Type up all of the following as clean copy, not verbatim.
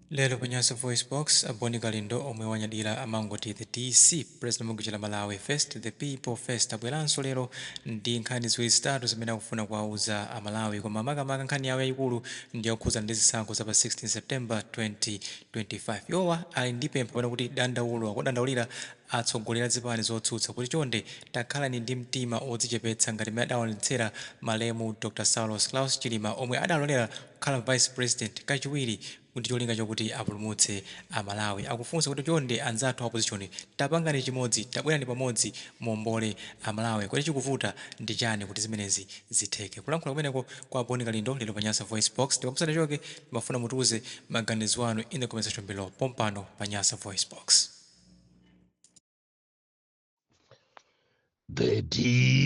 Lero pa Nyasa VoiceBox, a Bon Kalindo omwe wanyadira amangoti The DC, President Mukuchita Malawi First, The People First abweranso lero ndi nkhani ziwiri zitatu zimene akufuna kuwauza a Malawi, koma makamaka nkhani yawo yayikulu ndi yokhudzana ndi zisankho za pa 16 September 2025. Iwowa ali ndi pempho kapena kuti dandaulo, akudandaulira atsogoleri a zipani zotsutsa kuti chonde takhalani ndi mtima odzichepetsa ngati mmene adaonetsera malemu Dr Saulos Klaus Chilima omwe adalolera kukhala Vice President kachiwiri ndi cholinga chokuti apulumutse a Malawi. Akufunsa kuti chonde anzathu a opposition tapangani chimodzi, tabwerani pamodzi muombole a Malawi. Kodi chikuvuta ndi chani kuti zimenezi zitheke? Kulankhula kumeneko kwa Bon Kalindo lero pa Nyasa VoiceBox, ndipo musanachoke timafuna mutiuze maganizo anu in the comment section below pompano pa Nyasa VoiceBox. The DC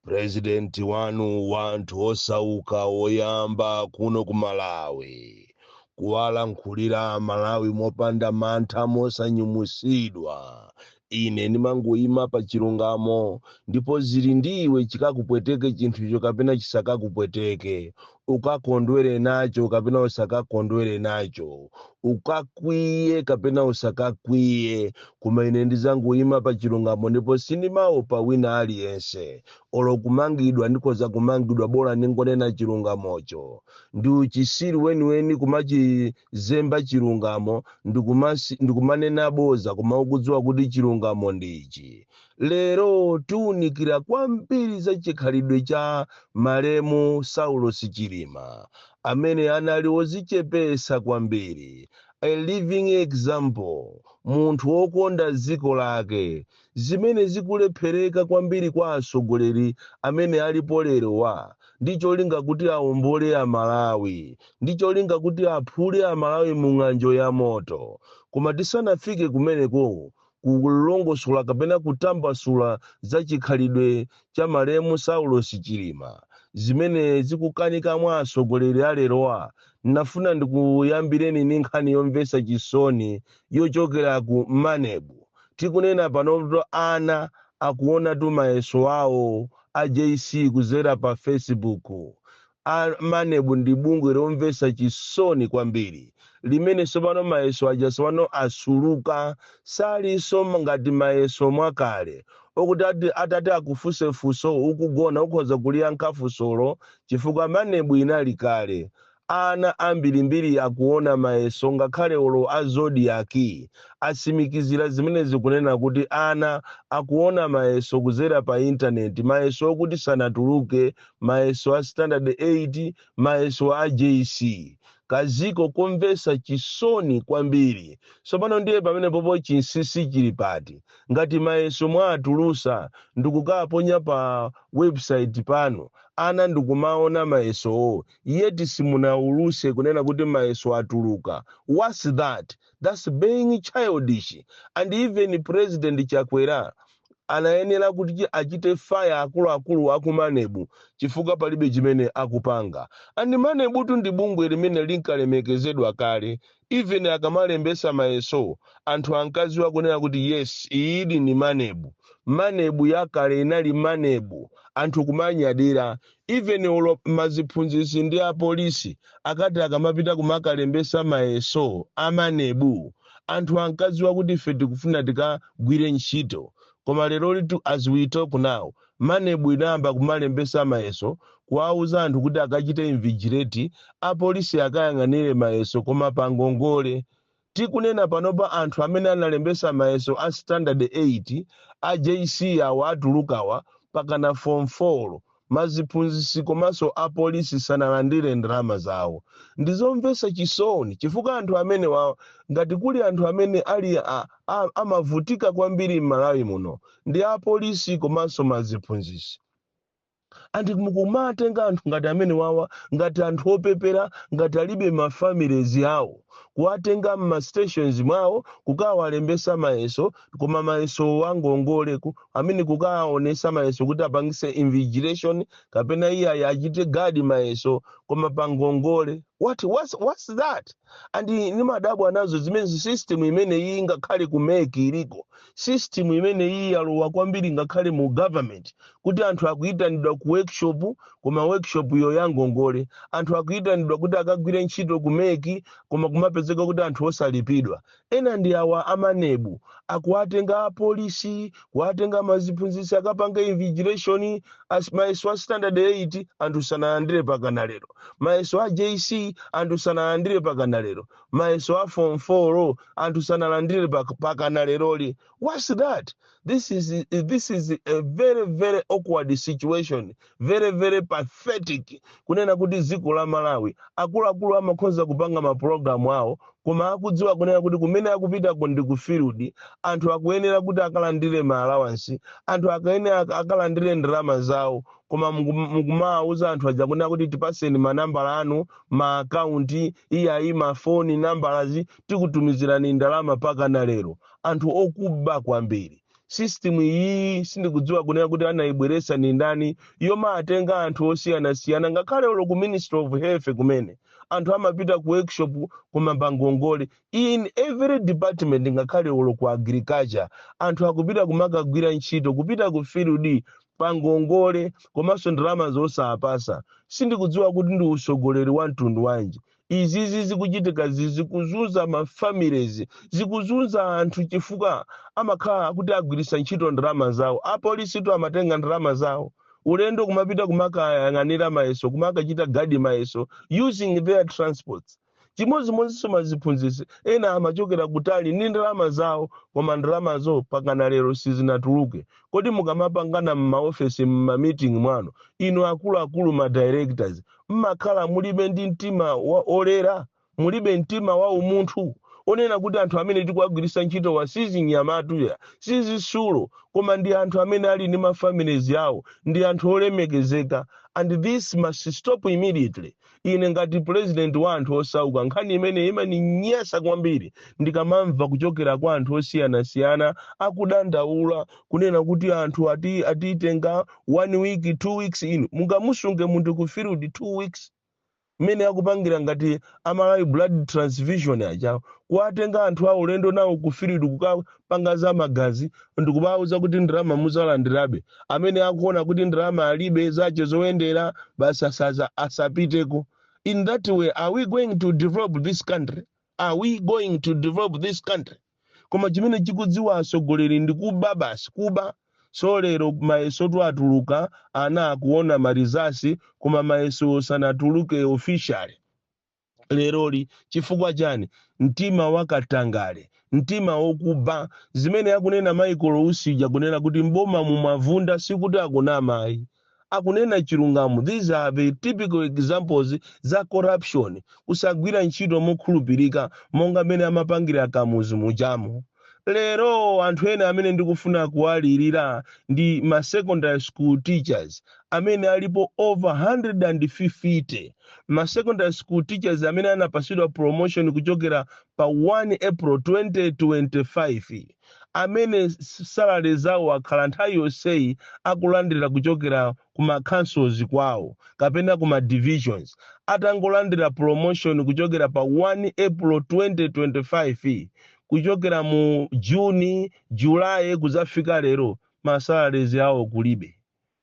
President wanu wa anthu osauka woyamba kuno ku Malawi kuwalankhulira Malawi mopanda mantha, mosanyumusidwa. Ine ndimangoyima pa chilungamo, ndipo zili ndi iwe chikakupweteke chinthucho kapena chisakakupweteke, ukakondwere nacho kapena usakakondwere nacho, ukakwiye kapena usakakwiye, koma ine ndizangoyima pa chilungamo ndipo sindimaopa wina aliyense. Olo kumangidwa ndikhoza kumangidwa, bola ndingonena chilungamocho. Ndi uchisiru weniweni kumachizemba chilungamo ndikumanena boza koma ukudziwa kuti chilungamo ndi ichi. Lero tiunikira kwambiri za chikhalidwe cha malemu Saulos Chilima amene anali wozichepesa kwambiri, a living example, munthu wokonda dziko lake, zimene zikulephereka kwambiri kwa atsogoleri amene alipo lerowa ndi cholinga kuti awombole Amalawi, ndi cholinga kuti aphule Amalawi mu ng'anjo ya moto. Koma tisanafike kumeneko kulongosola kapena kutambasula za chikhalidwe cha malemu Saulos Chilima zimene zikukanika mwa atsogoleri a lerowa, ndinafuna ndikuyambireni ndi nkhani yomvetsa chisoni yochokera ku MANEB. Tikunena panotu ana akuonatu mayeso awo a JC kuzera pa Facebook. A MANEB ndi bungwe lomvetsa chisoni kwambiri limene tsopano mayeso aja tsopano asuluka, salinso ngati mayeso mwakale okuti atati akufunse funso ukugona ukhoza kuliyankha funsolo chifukwa MANEB inali kale. Ana ambirimbiri akuona mayeso, ngakhale olo a Zodiak atsimikizira zimenezi kunena kuti ana akuona mayeso kuzera pa intaneti, mayeso okuti sanatuluke, mayeso a standard 8, mayeso a JC. Kaziko komvetsa chisoni kwambiri. Tsopano ndiye pamenepopo chinsinsi chili pati? Ngati mayeso mwatulusa ndikukaponya pa website pano, ana ndikumaona mayesowo, yet simunauluse kunena kuti mayeso atuluka. What's that? That's being childish. And even President Chakwera anayenera kuti achite fire akuluakulu aku MANEB chifukwa palibe chimene akupanga. And MANEB tu ndi bungwe limene linkalemekezedwa kale. Even akamalembesa mayeso anthu ankadziwa kunena kuti yes, iyidi ni MANEB. MANEB yakale inali MANEB, anthu kumanyadira. Even olo maziphunzitsi ndi apolisi akati akamapita kumakalembesa mayeso a MANEB, anthu ankadziwa kuti ife tikufuna tikagwire ntchito. Koma lero litu, as we talk now, MANEB inayamba kumalembesa mayeso, kuwauza anthu kuti akachite invigilate, apolisi akayang'anire mayeso, koma pa ngongole. Tikunena panopa anthu amene analembesa mayeso a standard 8 a JC awa atulukawa pakana form 4, maziphunzitsi komanso apolisi sanalandire ndalama zawo. Ndizomvetsa chisoni chifukwa anthu amene wa ngati kuli anthu amene ali amavutika kwambiri m'Malawi muno ndi apolisi komanso maziphunzitsi. Anthu mukumatenga anthu ngati amene wawa, ngati anthu opepera, ngati alibe ma families awo, kuwatenga m'ma stations mwawo kukawalembesa mayeso, koma mayeso wangongole amene kukawaonesa mayeso kuti apangise invigilation kapena iye achite guard mayeso, koma pa ngongole. What's that? And nimadabwa nazo zimene system imene iyi ngakhale ku MEC iliko, system imene iyi yalowa kwambiri ngakhale mu government, kuti anthu akuyitanidwa ku workshop kukaonesa mayeso. Koma workshop yo yangongole. Anthu akuyitanidwa kuti akagwire ntchito ku MEC, koma kumapezeka kuti anthu osalipidwa. Ena ndi awa a MANEB, akuwatenga apolisi, kuwatenga maziphunzitsi akapanga invigilation. Mayeso a standard 8 anthu sanalandire pakana lero, mayeso a JC anthu sanalandire pakana lero, mayeso a form 4 anthu sanalandire pakana leroli. What's that? This is a very, very awkward situation, very, very pathetic, kunena kuti dziko la Malawi akuluakulu amakhoza kupanga mapulogalamu awo, koma akudziwa kunena kuti kumene akupitako ndi ku field, anthu akuyenera kuti akalandire ma allowance, anthu akuyenera akalandire ndalama zawo, koma mukumawuza anthu aja kunena kuti tipaseni manambala anu, ma akaunti, iyayi, mafoni nambalazi, tikutumizirani ndalama. Pakana lero anthu okuba kwambiri. System iyi sindikudziwa kunena kuti anayibweresa ni ndani, yomatenga anthu osiyanasiyana. Ngakhale ulo ku Ministry of Health kumene anthu amapita ku workshop koma pangongole. In every department, ngakhale ulo ku agriculture, anthu akupita kumakagwira ntchito, kupita ku field pangongole, komanso ndalama zosapasa. Sindikudziwa kuti ndi usogoleri wa mtundu wanji. Izizi zikuchitika, zikuzunza ma families, zikuzunza anthu, chifukwa amakhala kuti agwiritsa ntchito ndalama zawo. Apolisitu amatenga ndalama zawo ulendo kumapita kumakayang'anira mayeso, kumakachita guard mayeso using their transports. Chimodzimodzinso maziphunzitsi ena amachokera kutali ndi ndalama zawo, koma ndalamazo pakana lero sizinatuluke. Kodi mukamapangana m'maofesi, m'ma meeting mwanu, inu akuluakulu, ma directors, mmakhala mulibe ndi mtima wa olera, mulibe mtima wa umunthu onena kuti anthu amene tikuwagwiritsa ntchito wa sizinyamatuya, sizisulo, koma ndi anthu amene ali ndi ma families yawo, ndi anthu olemekezeka? And this must stop immediately. Ine ngati president wa anthu osauka, nkhani imene imaninyasa kwambiri ndikamamva kuchokera kwa anthu osiyanasiyana akudandaula kunena kuti anthu ati atitenga one week, 2 weeks. Inu mungamusunge munthu ku field 2 weeks, mmene akupangira ngati Amalawi Blood Transfusion aja, kuwatenga anthu awo ulendo nawo ku field kukapanga za magazi, ndikubawuza kuti ndalama muzalandirabe? Amene akuona kuti ndalama alibe zache zoyendera basi asapiteko. In that way, are we going to develop this country? Are we going to develop this country? Koma chimene chikudziwa atsogoleri ndi kuba basi, kuba. So lero mayeso atuluka, ana akuona ma results, koma mayeso sanatuluke officially leroli. Chifukwa chani? Mtima wakatangale, mtima wokuba. Zimene akunena Michael Usija kunena kuti mboma mumavunda, sikuti akunama ayi, akunena chilungamo. These are the typical examples za corruption, kusagwira ntchito mokhulupirika monga mmene amapangira Kamuzu mujamo. Lero anthu ena amene ndikufuna kuwalirira ndi ma secondary school teachers amene alipo over 150, ma secondary school teachers amene anapasidwa promotion kuchokera pa 1 April 2025, amene salary zawo akhala nthawi yonseyi akulandira kuchokera kuma councils kwawo kapena kuma divisions. Atangolandira promotion kuchokera pa 1 April 2025, kuchokera mu Juni, July, kuzafika lero, ma salaries awo kulibe.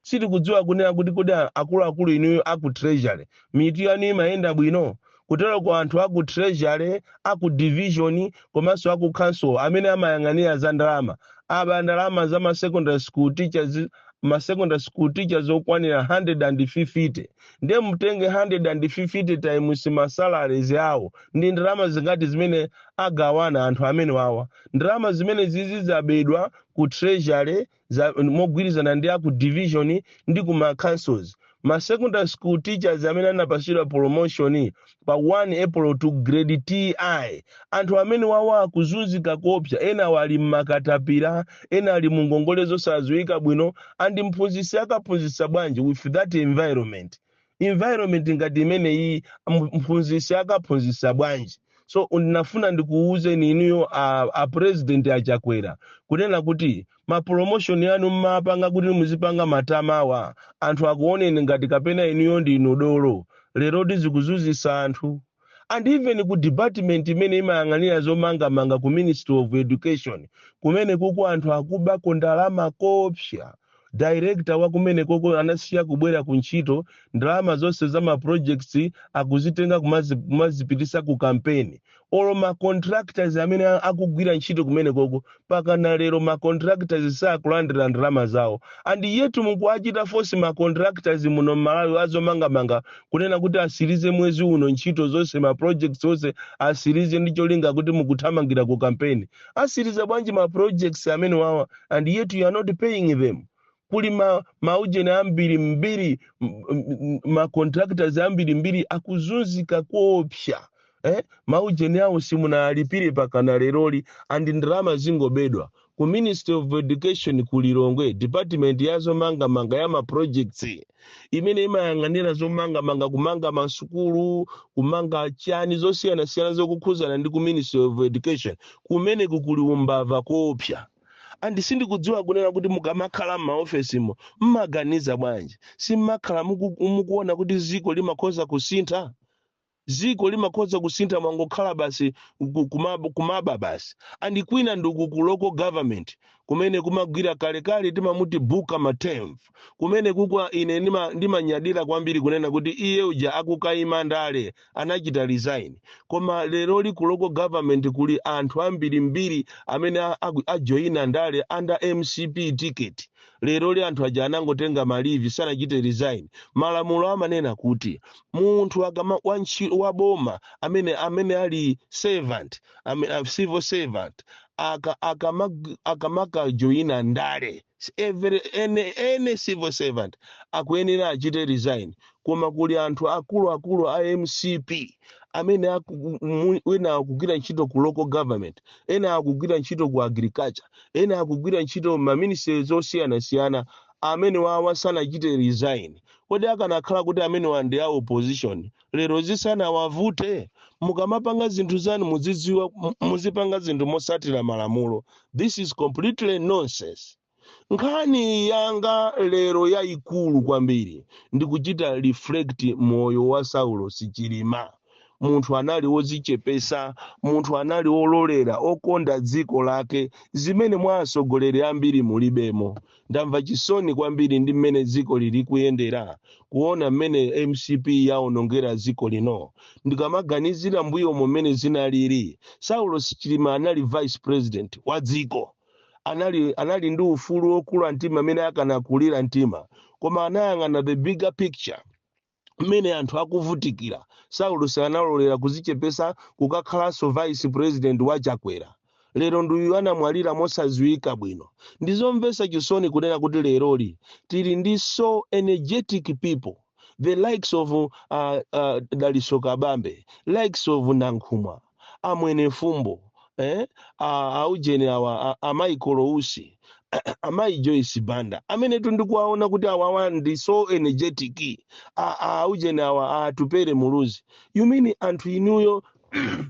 Sitikudziwa kunena kuti kodi akuluakulu inuyo aku Treasury mitu yanu imayenda bwino? Kutero ku anthu aku Treasury, aku division, komanso aku council amene amayang'anira za ndalama, aba ndalama za ma secondary school teachers, ma secondary school teachers okwanira 150. Ndiye mutenge 150 times ma salaries awo, ndi ndalama zingati zimene agawana anthu amene wawa? Ndalama zimene zizi zabedwa ku Treasury mogwirizana ndi aku division ndi kuma councils. Ma secondary school teachers amene anapasidwa promotion pa 1 April to grade TI, anthu amene wawa akuzunzika kopsa. Ena wali mmakatapira, ena ali mu ngongole zosadziwika bwino. And mphunzitsi akaphunzitsa bwanji with that environment? Environment ngati imeneyi, mphunzitsi akaphunzitsa bwanji? So ndinafuna ndikuwuzeni inuyo a president Achakwera kunena kuti ma promotion yanu mmapanga kuti muzipanga matamawa, anthu akuoneni ngati kapena inuyo ndinu dolo. Lero tizikuzunzisa anthu. And even ku department imene imayang'anira zomangamanga ku Ministry of Education, kumene kuku anthu akubako ndalama kopsa. Director wa kumene koko anasiya kubwera ku ntchito. Ndalama zonse za ma projects akuzitenga kumazipitisa ku campaign. Olo ma contractors amene akugwira ntchito kumene koko, pakana lero ma contractors sakulandira ndalama zawo. And yet mukuachita force ma contractors muno mMalawi azomangamanga kunena kuti asirize mwezi uno ntchito zonse, ma projects onse asirize, ndi cholinga kuti mukuthamangira ku campaign. Asiriza bwanji ma projects amene wawa and yet you are not paying them? Kuli maujeni ambiri mbiri, ma contractors ambiri mbiri akuzunzika koopsa, eh? Maujeni awo simunalipire pakana leroli, and ndalama zingobedwa. Ku Ministry of Education ku Lilongwe, department ya zomangamanga, ya ma projects imene imayang'anira zomangamanga, kumanga masukulu, kumanga chani zosiyanasiyana zokukhuzana ndi ku Ministry of Education, kumeneku kuli umbava koopsa. And sindikudziwa kunena kuti mukamakhala m'maofesimo mmaganiza bwanji. Simmakhala mukuona kuti ziko limakhoza kusintha? Ziko limakhoza kusintha, mwangokhala basi kumaba basi. And kwina ndiku ku local government kumene kumagwira kalekale timamuti Buka Matemvu. Kumene kukwa ine ndimanyadira kwambiri kunena kuti iye uja akukayima ndale anachita resign. Koma leroli ku local government kuli anthu ambirimbiri amene ajoyina ndale under MCP ticket. Leroli anthu aja anangotenga ma leave, sanachite resign. Malamulo amanena kuti munthu akama wa boma amene ali servant, civil servant, akamakajoyina ndale, any civil servant akuyenera achite resign. Koma kuli anthu akuluakulu a MCP amene ena akugwira ntchito ku local government, ena akugwira ntchito ku agriculture, ena akugwira ntchito ma ministries osiyanasiyana, amene wawa sanachite resign. Kodi akanakhala kuti amene ndi a opposition lero zisanawavute? Mukamapanga zinthu zanu muzidziwa, muzipanga zinthu mosatira malamulo. This is completely nonsense. Nkhani yanga lero yayikulu kwambiri ndikuchita reflect moyo wa Saulo Sichilima. Munthu anali wodzichepesa, munthu anali wololera, okonda dziko lake, zimene mwa atsogoleri ambiri mulibemo. Ndamva chisoni kwambiri ndi mmene dziko lili kuyendera, kuona mmene MCP yaonongera dziko lino. Ndikamaganizira mbuyomo mmene zinalili, Saulo Sichilima anali vice president wa dziko, anali ndi ufulu wokula mtima amene akanakulira mtima, koma anayang'ana the bigger picture, mmene anthu akuvutikira. Saulo sanalolera kuzichepesa kukakhalanso vice president wa Chakwera. Lero nduyu anamwalira mosadziwika bwino. Ndizomvetsa chisoni kunena kuti leroli tili ndi so energetic people, the likes of Daliso Kabambe, likes of Nankhumwa, amwene Fumbo, eh? Aujeni awa, a Michael Usi, amayi Joyce Banda, amene tundikuwaona kuti awawa ndi so energetic, aujeni awa, Atupere Muluzi. You mean anthu inuyo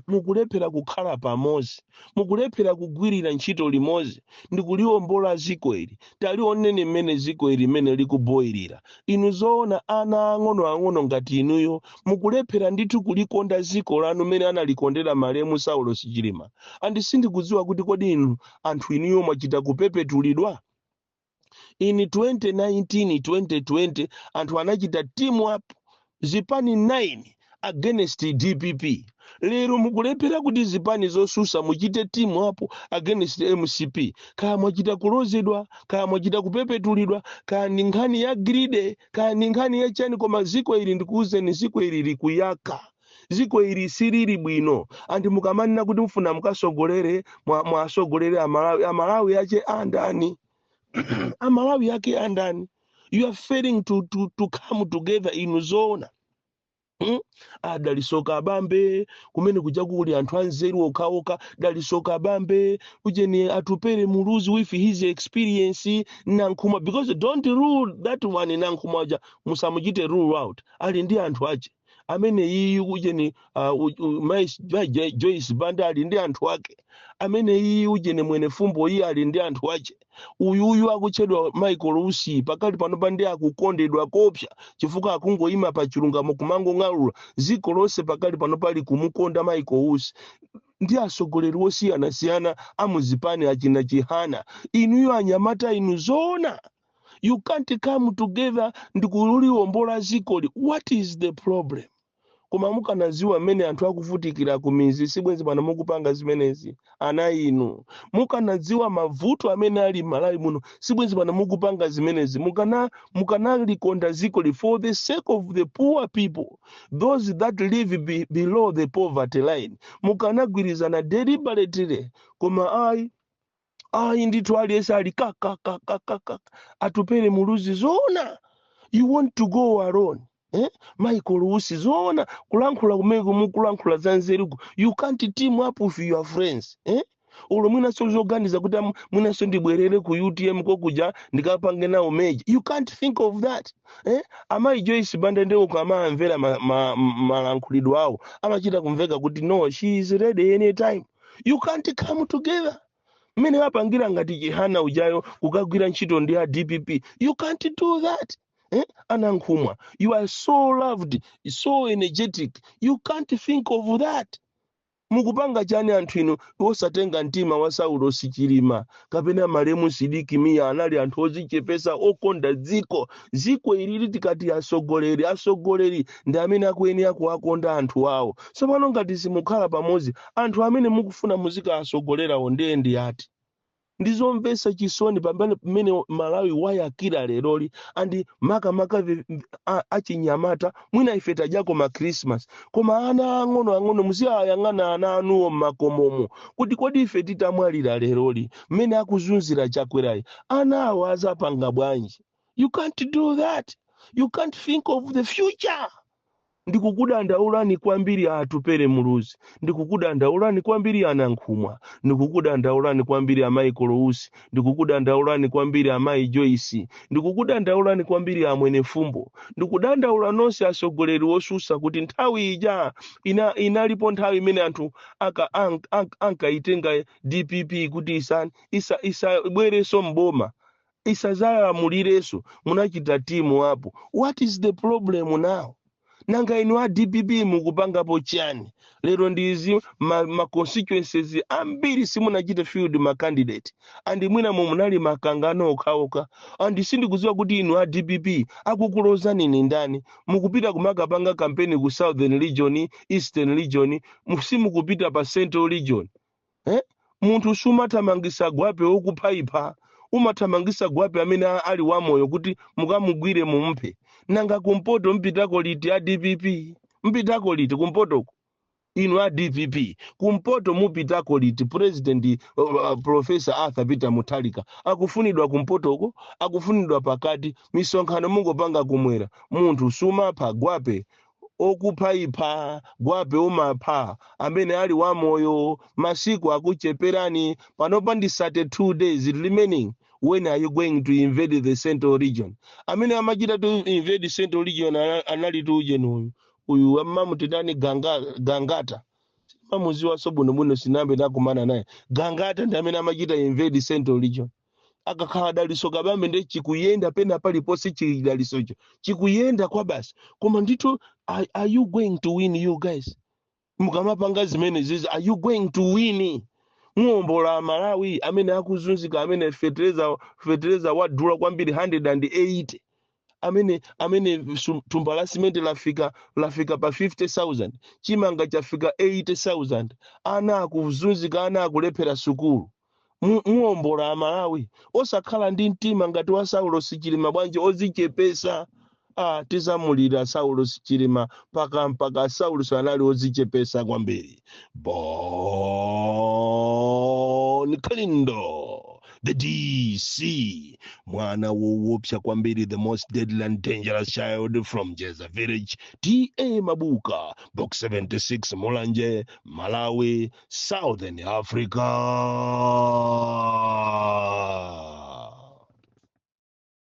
mukulephera kukhala pamodzi, mukulephera kugwirira ntchito limodzi ndikuliwombola ziko ili? Talioneni mmene ziko ili mmene likuboyirira. Inu zoona, ana ang'onoang'ono ngati inuyo mukulephera ndithu kulikonda ziko lanu mmene analikondera malemu Saulo Sichilima? And sindikudziwa kuti kodi inu anthu inuyo mwachita kupepetulidwa? In 2019, 2020, anthu anachita team up, zipani 9 against DPP. Lero mukulephera kuti zipani zosusa muchite team up against MCP. Kaya mwachita kulozedwa, kaya mwachita kupepetulidwa, kaya ndi nkhani ya greed, kaya ndi nkhani ya chani, koma ziko ili, ndikuwuzeni, ziko ili likuyaka. Ziko ili silili bwino. Anthu mukamanena kuti mufuna mukasogolere, mwasogolere Amalawi, Amalawi ache andani? Amalawi ake andani? You are failing to come together. Inu zoona, Daliso Kabambe, kumene kuja kuli anthu anzeru okhaokha. Daliso Kabambe, ujeni Atupere Muluzi with his experience, Nankhumwa, because don't rule that one. Nankhumwa uja musamuchite rule out, ali ndi anthu ache amene iyi. Ujeni Mai Joyce Banda ali ndi anthu ake amene iyi. Ujeni mwene Fumbo iye ali ndi anthu ache. Uyuyu akutchedwa Michael Usi pakali pano ndi akukondedwa kopsa chifukwa akungoyima pa chilungamo, kumangong'alula. Dziko lonse pakali pano pali kumukonda Michael Usi ndi atsogoleri osiyanasiyana amuzipani, achina Chihana. Inuyo anyamata inu zoona, You can't come together ndikuliwombola zikoli. What is the problem? Koma mukanaziwa mmene anthu akuvutikira ku mizi, sibwenzi pano mukupanga zimenezi. Ana inu, mukanadziwa mavuto amene ali m'Malawi muno, sibwenzi pano mukupanga zimenezi. Mukanalikonda zikoli for the sake of the poor people, those that live below the poverty line. Mukanagwirizana deliberately, koma ayi, ayi ndithu, aliyense ali kakakakakaka. Atupere Muluzi, zoona you want to go alone, eh? Michael Usi, zoona kulankhula kumene mukulankhula za nzeruku, you can't team up with your friends, eh? Ulo mwinaso zoganiza kuti mwinaso ndibwerere ku UTM kokuja ndikapange nawo merge, you can't think of that, eh? Amayi Joyce Banda ndeuko amamvera malankhulidwe awo, amachita kumveka kuti no, she is ready anytime. You can't come together mmene wapangira ngati Chihana ujayo kukagwira ntchito ndi a DPP. You can't do that, eh? Anankhumwa, you are so loved, so energetic, you can't think of that. Mukupanga chani anthu inu osatenga mtima wa Saulo Sichilima kapena malemu Sidiki Mia? Anali anthu ozichepesa, okonda dziko. Dziko ilili tikati asogoleri, asogoleri ndi amene akuyenera kuwakonda anthu awo. Tsopano ngati simukhala pamodzi, anthu amene mukufuna muzikasogolerawo ndiye ndi ati? Ndizomvetsa chisoni pamene pamene Malawi wayakira leroli, and makamaka achinyamata. Mwina ife tadyako ma Christmas, koma ana ang'ono ang'ono, muziyayang'ana ana anuwo mmakomomo kuti kodi ife titamwalira leroli, mmene akuzunzira Chakwerayi, ana awo azapanga bwanji? You can't do that. You can't think of the future. Ndikukudandaulani kwambiri Atupere Muluzi, ndikukudandaulani kwambiri Anankhumwa, ndikukudandaulani kwambiri amayi Kolousi, ndikukudandaulani kwambiri amayi Joyce, ndikukudandaulani kwambiri amwene Fumbo, ndikudandaula nonse atsogoleri osusa kuti nthawi ija inalipo nthawi imene anthu ankaitenga DPP kuti isabwerenso mboma, isazalamulirenso. Munachita team up. What is the problem now? Nanga inu a DPP mukupangapo chani lero? Ndizi ma constituencies ambiri simunachite field ma candidate, and mwina munali makangano okhaokha, and sindikudziwa kuti inu a DPP akukulozani ni ndani. Mukupita kumakapanga kampeni ku Southern Region, Eastern Region, simukupita pa Central Region, eh? Munthu sumathamangisa gwape wokuphayipha, umathamangisa gwape amene ali wamoyo kuti mukamugwire mumuphe. Nanga kumpoto mpitako liti a DPP? Mpitako liti kumpotoko inu a DPP? Kumpoto mupitako liti? President Professor Arthur Peter Mutharika akufunidwa kumpotoko, akufunidwa pakati. Misonkhano mungopanga kumwera. Munthu sumapha gwape okuphayipha, gwape umapha amene ali wamoyo. Masiku akucheperani, panopa ndi 32 days remaining. When are you going to invade the Central Region? Amene amachita to invade Central Region anali tuje uyu uyu amamutitani Gangata. Mamuziwaso bwinobwino, sinambe ndakumana naye. Gangata ndi amene amachita invade Central Region. Akakhala Daliso Kabambe ndi chikuyenda pena paliponse, chidalisocho chikuyenda kwa basi. Koma ndithu, are you going to win, you guys? Mukamapanga zimene zizi, are you going to win? Muwombola Malawi amene akuzunzika, amene fetereza wadula kwambiri 180, amene thumba la simenti lafika pa 50,000, chimanga chafika 80,000, ana akuzunzika, ana akulephera sukulu. Muwombola Amalawi? Osakhala ndi mtima ngati wa Saulo Sichilima bwanji, ozichepesa? Ah, tizamulira Saulo Sichilima mpaka Saulo sanali ozichepesa kwambiri. Bon Kalindo, the DC, mwana woopsa kwambiri, the most deadly and dangerous child from Jeza Village, TA Mabuka, Box 76, Mulanje, Malawi, Southern Africa.